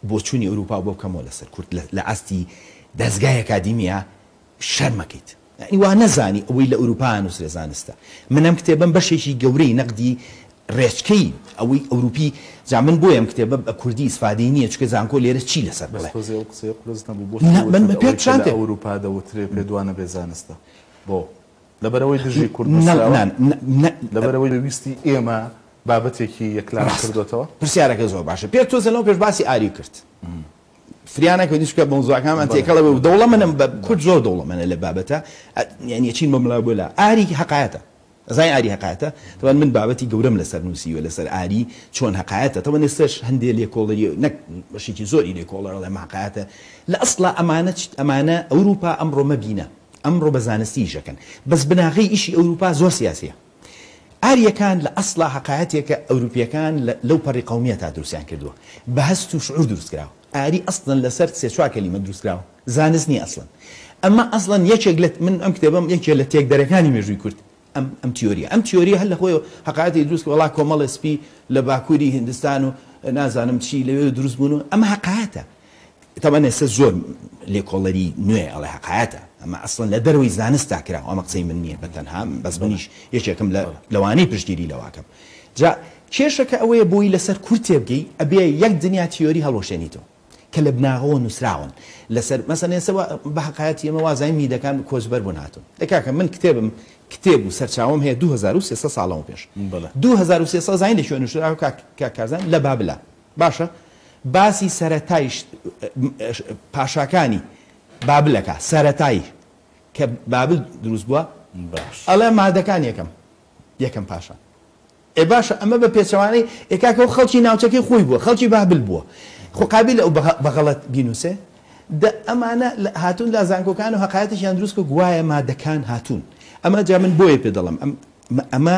بۆچوونی ئەوروپا بۆ بکەمەوە لەسەر کورد لە ئاستی دەزگای ئەکادیمیا شەرمەکەیت یعنی وا نەزانی ئەوەی لە ئەوروپا نووسرێ زانستە من ئەم کتێبەم بەشێکی گەورەی نەقدی ڕێچکەی ئەوەی ئەوروپی جا من بۆیە ئەم کتێبە بە کوردی ئیسفادەی نییە چونکە زانکۆ لێرە چی لەسەر بەس بڵێ تۆزێ ئەو قسەیە قورس نەبوو بۆچی نا من وتت پێت ئەوەی کە پیشان لە دێ ئەوروپا دەوترێ پێت وا نەبێ زانستە بۆ؟ لەبەرئەوەی دژی کورد نا نووسراوە؟ نا نا لەبەرئەوەی بە ویستی ئێمە بابەتێکی یەکلا ڕاستە نەکردۆتەوە؟ پرسیارەکە زۆر باشە پێ تۆزێ لەمەو پێش باسی ئاری کرد فریا نەکەوتین چونکە مەوزوعەکانمان تێکەڵە بوو دەوڵەمەنم بە کورد زۆر دەوڵەمەنە لە بابەتە یانی ئەچین بەم لا بۆ لا ئاری هەقایەتە ئەزانی ئاری هەقایەتە تەبعەن من بابەتی گەورەم لەسەر نووسیوە لەسەر ئاری چۆن هەقایەتە تەبعەن ئێستاش هەندێ لێکۆڵەری نەک بەشێکی زۆری لێکۆڵەر ئەڵێ ئەمە هەقایەتە لە ئەسڵا ئەمانە ئەمانە ئەوروپا ئەمڕۆ مەبینە ئەمڕۆ بە زانستی ئیش ئەکەن بەس بناغەی ئیشی ئەوروپا زۆر سیاسیە. ئاریەکان لە ئەسڵا هەقایەتێکە ئەوروپیەکان لە لەو پەڕی قەومیەتا دروستیان کردووە بە هەست و شعور دروست کراوە ئاری ئەسڵەن لەسەر سێ چوار کەلیمە دروست کراوە زانست نیە ئەسڵەن ئەمە ئەسڵەن یەکێک لە من ئەم کتێبەم یەکێ لە تێکدەرەکانی مێژووی کورد ئەم ئەم تیۆریە ئەم تیۆریە هەر لە خۆیەوە هەقایەتی دروست وەڵا کۆمەڵێ سپی لە باکووری هندستان و نازانم چی لەوێ دروست بوون و ئەمە هەقایەتە تەبعەن ئێستا زۆر لێکۆڵەری نوێ ئەڵێ هەقایەتە ئەمە ئەسڵەن لە دەرەوەی زانستا کراوە ئەمە قسەی من نییە بە تەنها بەس منیش یەکێکم لە لەوانەی پشتگیری لەوە ئەکەم جا کێشەکە ئەوەیە بۆی لەسەر کورد تێبگەی ئەبێ یەک دنیا تیۆری هەڵوەشێنیتەوە کە لە بناغەوە نووسراون لەسەر مەسەن ئێستا بە هەقایەتی ئێمە وازانین میدەکان کۆچبەر بوون هاتوون دە کاکە من کتێبم کتێب و سەرچاوەم هەیە 2300 ساڵەوە پێش 2300 زانین لە کوێ نووسراوە کاک کاک کارزان لە بابلە باشە باسی سەرەتای پاشاکانی بابل ئەکا سەرەتای کە بابل دروست بووە ئەڵێ مادەکان یەکەم یەکەم پاشا ئێ باشە ئەمە بە پێچەوانەی ئێ کاکە ئەو خەڵکی ناوچەکەی خۆی بووە خەڵکی بابل بووە خۆ قابیلە ئەو بە غەڵەت بینوسێ دە ئەمانە هاتوون لە زانکۆکان و هەقایەتێکیان دروست کرد گوایە مادەکان هاتوون ئەمە جا من بۆیە پێ دەڵێم ئەم ئەمە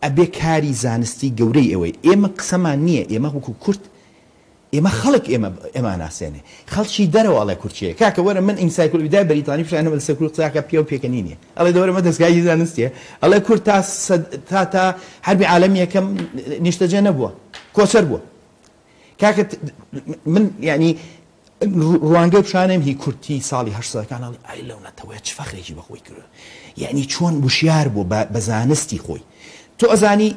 ئەبێ کاری زانستی گەورەی ئێوەی ئێمە قسەمان نییە ئێمە وەکو کورد ئێمە خەڵک ئێمە ئێماناسێنێ خەڵکی دەرەوە ئەڵێ کورد کێیە کاکە وەرە من ئینسایکلۆپیدای بەریتانی پیشانم لەسەر کورد قسە پیاو پێکەنینیە ئەڵێ دەوەرە مە دەزگای زانستیە ئەڵێ کورد تا تا تا حەربی عالەمی یەکەم نیشتەجێ نەبووە کۆچەر بووە کاکە من یعنی ڕوانگەی پیشانم هی کورتی ساڵی هەشتەکان ئەڵێ ئای لەو نەتەوەیە چ فەخرێکی بەخۆی کردووە یعنی چۆن وشیار بوو بە زانستی خۆی تۆ ئەزانی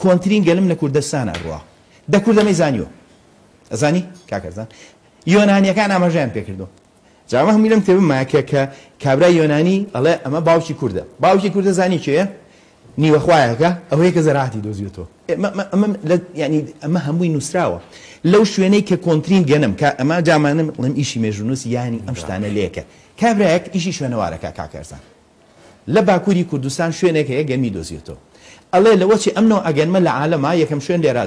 کۆنترین گەلم لە کوردستانە ڕوا دە کورد ئەمەی زانیوە ئەزانی کاک ئەرزان یۆنانیەکان ئاماژەیان پێکردو جا ئەمە هەمووی لەم کتێبە مایە کە کە کابرای یۆنانی ئەڵێ ئەمە باوکی کوردە باوکی کوردە زانی کێیە نیوەخوایەکە ئەوەیە کە زەراعەتی دۆزیوەتەوە ئەمە یعنی ئەمە هەمووی نووسراوە لەو شوێنەی کە کۆنترین گەنم کە ئەمە جامانم ڵم ئیشی مێژوونووس یانی ئەم شتانە لێکە کابرایەک ئیشی شوێنەوارەکە کاک ئەرزان لە باکوری کوردستان شوێنێک هەیە گەنمی دۆزیۆتەوە ئەڵێ لەوەچی ئەم نەوعە گەنمە لە عالەما یەکەم شوێن لێرا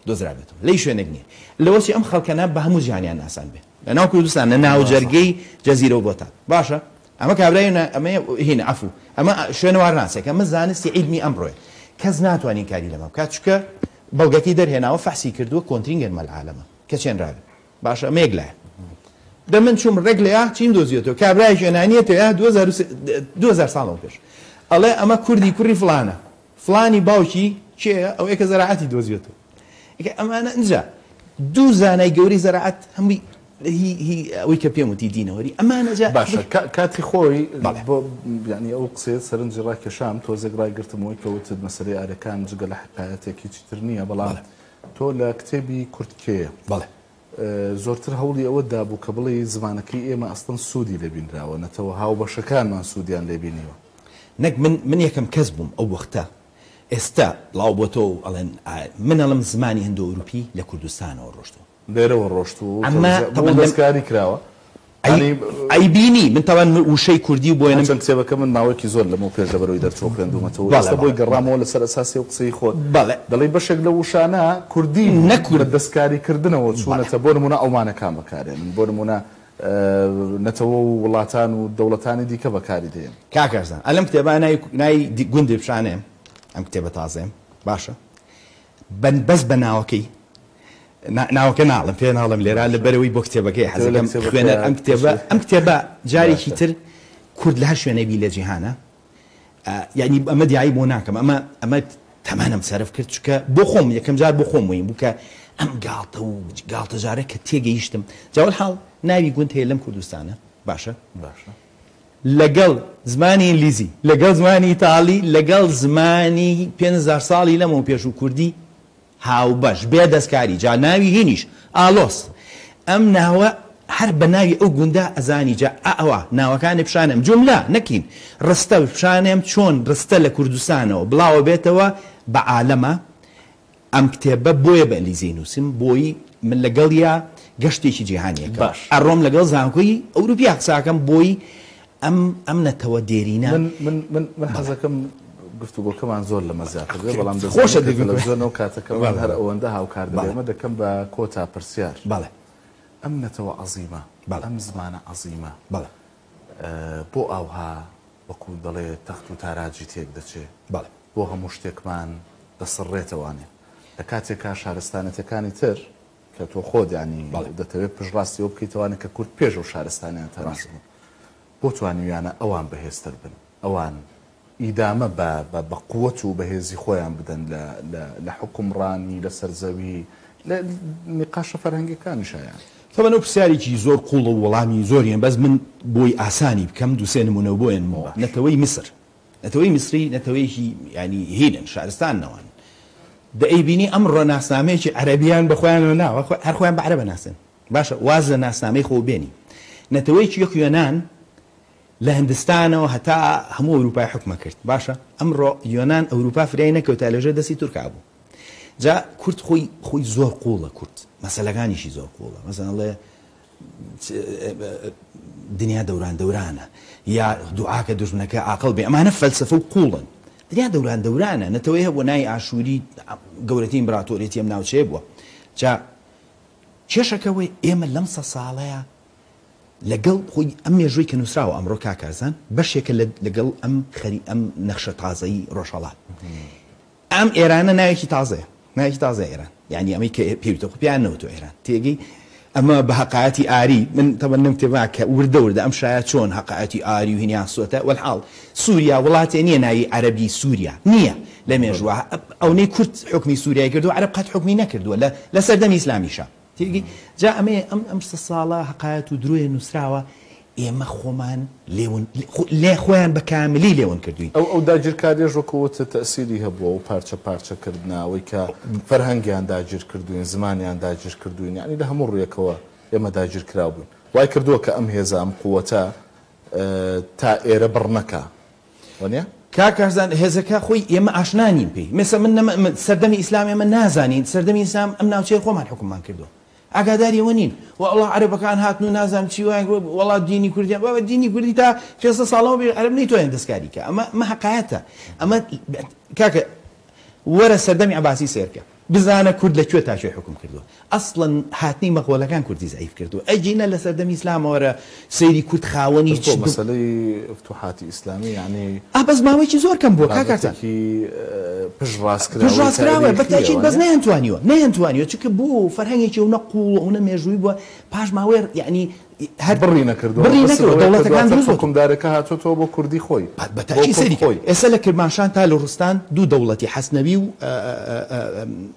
دۆزرابێتەوە لەی شوێنێک نیە لەوەچی ئەم خەڵکەنە بە هەموو جیهانیان ناسان بێ لە ناو کوردستان لە ناوجەرگەی جەزیرە و بۆتان باشە ئەمە کابرای ئەمە هینە عەفو ئەمە شوێنەوار ناسێک ئەمە زانستی عیلمی ئەمڕۆیە کەس ناتوانین کاری لەمە بکات چونکە بەڵگەکەی دەرهێناوە فەحسی کردووە کۆنترین گەنمە لە عالەمە کە چێنراوێ باشە ئەمە یەک لایە دە من چووم ڕێک لە یا چیم دۆزیەتەوە کابرایەکی یۆنانیە تێیا 2000 ساڵەوە پێش ئەڵێ ئەمە کوردی کوڕی فڵانە فڵانی باوکی کێیە ئەوەیە کە زەراعەتی دۆزیەتەوە ئەمانە ئینجا دوو زانای گەورەی زەراعەت هەمووی هی هی ئەوەی کە پێم وتی دینەوەری ئەمانە جا باشە کاتی خۆی بۆ یعنی ئەو قسەیە سەرنجی ڕاکێشام تۆزێک ڕایگرتمەوەی کە وتت مەسەلەی ئارەکان جگە لە حکایەتێک هیچی تر نییە بەڵام تۆ لە کتێبی کورد کێیە؟ بەڵێ. زۆرتر هەوڵی ئەوەت دابوو کە بڵێی زمانەکەی ئێمە ئەسڵەن سوودی لێ بینراوە، نەتەوە هاوبەشەکانمان سوودیان لێ بینیوە. نەک من، من یەکەم کەس بووم ئەو وەختە، ئێستا بڵاو بۆتەوە و ئەڵێن من ئەڵێم زمانی هندۆئەوروپی لە کوردستانەوە ڕۆشتووە. لێرەوە ڕۆشتووە و ئەمە تەوزیع بووە تەبعەن و لەم دەستکاری کراوە. ئەی ئەیبینی من تەبعەن وشەی کوردی و بۆیە نم. هەرچەند کتێبەکە من ماوەیەکی زۆر لەمەو پێش لەبەرەوەی دەرچووە خوێندوومەتەوە و بەڵێ ئێستا بۆی بەڵێ بەڵێ. گەڕامەوە لەسەر ئەساسی ئەو قسەی خۆت بەڵێ. دەڵێی بەشێک لەو وشانە کوردی بوون نەک بە کورد. دەستکاری کردنەوە بەڵێ. چوونەتە بۆ نموونە ئەڵمانەکان بەکارێنن بۆ نموونە نەتەوە و وڵاتان و دەوڵەتانی دیکە بەکاری دێنن. کاک ئەرزان ئەلەم کتێبە ناوی ناوی گوندێ پیشانێم ئەم کتێبە تازەیەم باشە بە بەس بە ناوەکەی ناوەکە ناڵم پێ ناڵم لێرە لە بەرەوەی بۆ کتێبەکەی حەزەکەم خوێنەر ئەم کتێبە ئەم کتێبە جارێکی تر کورد لە هەر شوێنێک بی لە جیهانە یعنی ئەمە دیایی بۆ ناکەم ئەمە ئەمە تەمەنم سەرف کرد چکە بۆ خۆم یەکەم جار بۆ خۆم ویم بوو کە ئەم گاڵتە و گاڵتەجارە کە تێگەیشتم جاوەل حاڵ ناوی گوند هەیە لەم کوردستانە باشە باشە لەگەڵ زمانی ئینگلیزی لەگەڵ زمانی ئیتاڵی لەگەڵ زمانی 5000 ساڵی لەمەو پێش و کوردی هاوبەش، بێ دەستکاری، جا ناوی هینیش، ئاڵۆس، ئەم ناوە هەر بە ناوی ئەو گوندە ئەزانی جا ئەوە ناوەکانی پیشانێم جوملە نەک هین ڕستە پیشانێم چۆن ڕستە لە کوردستانەوە بڵاوە بێتەوە بە عالەما ئەم کتێبە بۆیە بە ئینگلیزی نووسیم بۆی من لەگەڵیا گەشتێکی جیهانی ئەکەم باش. ئەڕۆم لەگەڵ زانکۆی ئەوروپیا قسە ئەکەم بۆی ئەم ئەم نەتەوە دێرینە. من من من من حەزەکەم گفتوگۆکەمان زۆر لەمە زیاتر بێ بەڵام خۆشە دەزانی کە دەگوت تەلەفزیۆنە و کاتەکەمان بەڵێ هەر بەڵێ ئەوەندە هاوکار دەبێ بەڵێ ئەمە دەکەم بە کۆتا پرسیار بەڵێ ئەم نەتەوە عەزیمە بەڵێ ئەم زمانە عەزیمە بەڵێ بۆ ئاوها وەکوو دەڵێ تەخت و تاراجی تێک دەچێ؟ بەڵێ. بۆ هەموو شتێکمان دەسڕێتەوانێ لە کاتێکا شارستانێتەکانی تر کە تۆ خۆت یانی دەتەوێت پشتڕاستی ئەوە بکەیتەوانێ کە کورد پێش ئەو شارستانیانتانەش بوون بۆ توانیویانە ئەوان بەهێزتر بن ئەوان ئیدامە بە بە بە قوت و بەهێزی خۆیان بدەن لە لە لە حوکمڕانی لە سەر زەوی لە نیقاشە فەرهەنگیەکانیشا یان. تەبەن ئەو پرسیارێکی زۆر قوڵە و وەڵامی زۆری هەن بەس من بۆی ئاسانی بکەم دوو سێ نمونە بۆ ێنمەوە نەتەوەی میسر نەتەوەی میسری نەتەوەیەکی یانی هینن شارستان نەوان دەیبینی ئەمڕۆ ناسنامەیەکی عەرەبیان بە خۆیانەوە ناوە هەر خۆیان بە عەرەب ئەناسن باشە واز لە ناسنامەی خۆ بێنی نەتەوەیەکی وەک یۆنان لە هندستانەوە هەتا هەموو ئەوروپای حوکمە کرد باشە ئەمڕۆ یۆنان ئەوروپا فریای نەکەوتا لەژێر دەستی تورکا بوو جا کورد خۆی خۆی زۆر قوڵە کورد مەسەلەکانیشی زۆر قوڵە مەسەن ئەڵێ دنیا دەوران دەورانە یا دوعاکە دوژمنەکە ئاقڵ بێ ئەمانە فەلسەفە و قوڵن دنیا دەوران دەورانە نەتەوەی هەبوو نای ئاشووری گەورەترین ئیمپراتۆریەتی ئەم ناوچەیە بووە جا کێشەکەوەی ئێمە لەم سە ساڵەیە لەگەڵ خۆی ئەم مێژووی کە نووسراوە ئەمڕۆ کاک کارزان بەشێکە لەگەڵ ئەم خەری ئەم نەخشە تازەی ڕۆژهەڵات ئەم ئێرانە ناوێکی تازەیە ناوێکی تازەیە ئێران یانی ئەمەی کە پێویتە خۆ پێیان نەوتوە ئێران تێگەی ئەمە بە هەقایەتی ئاری من تەبەن لەم کتێبە کە وردە وردە ئەم شایە چۆن هەقایەتی ئاری و هینیان خستوەتە وەلحاڵ سوریا وڵاتێ نییە ناوی عەرەبی سوریا نییە لە مێژووە ئەونەی کورد حوکمی سوریای کردووە عەرەب قەت حوکمی نەکردووە لە لە سەردەمی ئیسلامیشا تێگەی جا ئەمەیە ئەم ئەم سە ساڵە هەقایەت و درۆیە نووسراوە ئێمە خۆمان لێون لێ خۆیان بە کاملی لێون کردوین. ئەو ئەو داگیرکاریەش وەکو وتت تەئسیری هەبووە ئەو پارچە پارچە کردنە ئەوەی کە فەرهەنگیان داگیر کردوین زمانیان داگیر کردوین یانی لە هەموو ڕویەکەوە ئێمە داگیر کراو بووین وای کردووە کە ئەم هێزە ئەم قوەتە تا ئێرە بڕ نەکا وەنیە؟ کاک کارزان هێزەکە خۆی ئێمە ئاشنا نین پێی مێسە من نەمە سەردەمی ئیسلام ئێمە نازانین سەردەمی ئیسلام ئەم ناوچەیە خۆمان حوکممان کردووە ئاگاداری ئەوە نین وەڵا عەرەبەکان هاتن و نازانم چی وایان کرد وەڵا دینی کوردیان بابە دینی کوردی تا 600 ساڵەوە بێ عەرەب نەیتوانێت دەستکاری کە ئەمە ئەمە هەقایەتە ئەمە کاکە وەرە سەردەمی عەباسی سێرکە بزانە کورد لە کوێ تا کوێ حوکم کردووە ئەسڵەن هاتنی مەغۆلەکان کوردی زەعیف کردووە ئەگینا لە سەردەمی ئیسلامەوە وەرە سەیری کورد خاوەنی بەس چ بۆ مەسەلەی فتوحاتی ئیسلامی یەعنی ئا بەس ماوەیەکی زۆر کەم بووە کاک کارزان. بابەتێکی پشت ڕاستکراوەی پشت ڕاستکراوە بە تاریخییە تاکید بەس وانیە؟ نەیانتوانیوە نەیانتوانیوە چونکە بۆ فەرهەنگێکی ئەونە قووڵ و ئەونە مێژووی بووە پاش ماوەیە یەعنی هەر بڕی نەکردووە بڕی مەبەستت نەکردووە ئەوەیە کە دەوڵەتەکان دواتر دروست بۆتەوە. حوکمدارەکە هاتۆتەوە بۆ کوردی خۆی بە بۆ تاکید کورد سەیری کە خۆی. ئێستا لە کرماشان تا لوڕستان دوو دەوڵەتی حەسنەوی و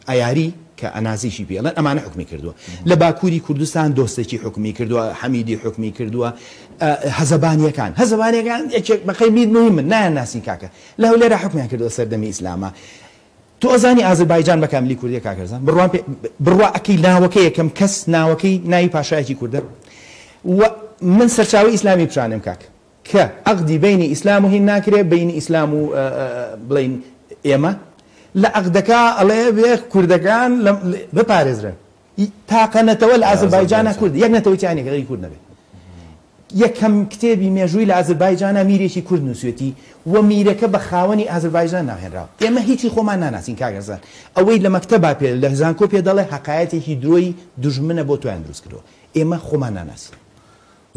ئەیاری کە ئەنازیشی پێ ئەڵێن ئەمانە حوکمی کردووە لە باکووری کوردستان دۆستەکی حوکمی کردووە حەمیدی حوکمی کردووە هەزەبانیەکان هەزەبانیەکان یەکێک بەقەی میر مهمن نایان ناسین کاکە لە هەولێرا حوکمیان کردووە سەردەمی ئیسلاما تۆ ئەزانی ئازربایجان بە کاملی کوردیە کاک هەرزان بڕوام پێ بڕوا ئەکەی ناوەکەی یەکەم کەس ناوەکەی ناوی پاشایەکی کوردە و من سەرچاوەی ئیسلامی پیشانێم کاک کە عەقدی بەینی ئیسلام و هین ناکرێ بەینی ئیسلام و بڵێین ئێمە لە عەقدەکە ئەڵێ بێ کوردەکان بپارێزرێن تاقە نەتەوە لە ئازربایجانا کورد یەک نەتەوەی تیا نیە کە غەیری کورد نەبێ یەکەم کتێبی مێژووی لە ئازربایجانا میرێکی کورد نووسوێتی و میرەکە بە خاوەنی ئازربایجان ناوهێنراوە ئێمە هیچی خۆمان ناناسین کاک ئەرزان ئەوەی لە مەکتەبا پێ لە زانکۆ پێ دەڵێ هەقایەتێکی درۆی دوژمنە بۆ تۆیان دروست کردووە ئێمە خۆمان ناناسین.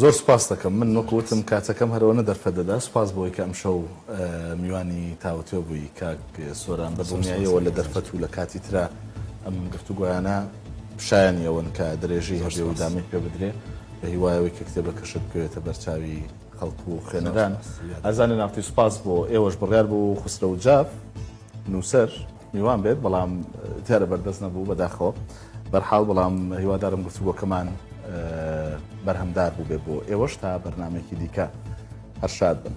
زۆر سوپاست دەکەم من وەکو وتم کاتەکەم هەر ئەوەنە دەرفەت دەدا سوپاس بۆی کە ئەمشەو میوانی تاوتوێ بووی کاک سۆران بە دڵنیاییەوە لە دەرفەت و لە کاتی ترا ئەم گفتوگۆیانە شایەنی ئەوەن کە درێژەی هەبێ و دامەی پێ بدرێ بە هیوای ئەوەی کە کتێبەکەشت بکەوێتە بەرچاوی خەڵک و خوێنەران ئازیزانی ناوتی سوپاس بۆ ئێوەش بڕیار بوو خوسرەو جاف نووسەر میوان بێت بەڵام دیارە بەردەست نەبوو بەداخەوە بەرحاڵ بەڵام هیوادارم گفتوگۆکەمان بەرهەمدار بوو بێ بۆ ئێوەش تا بەرنمێکی دیکە هەر شاد بن.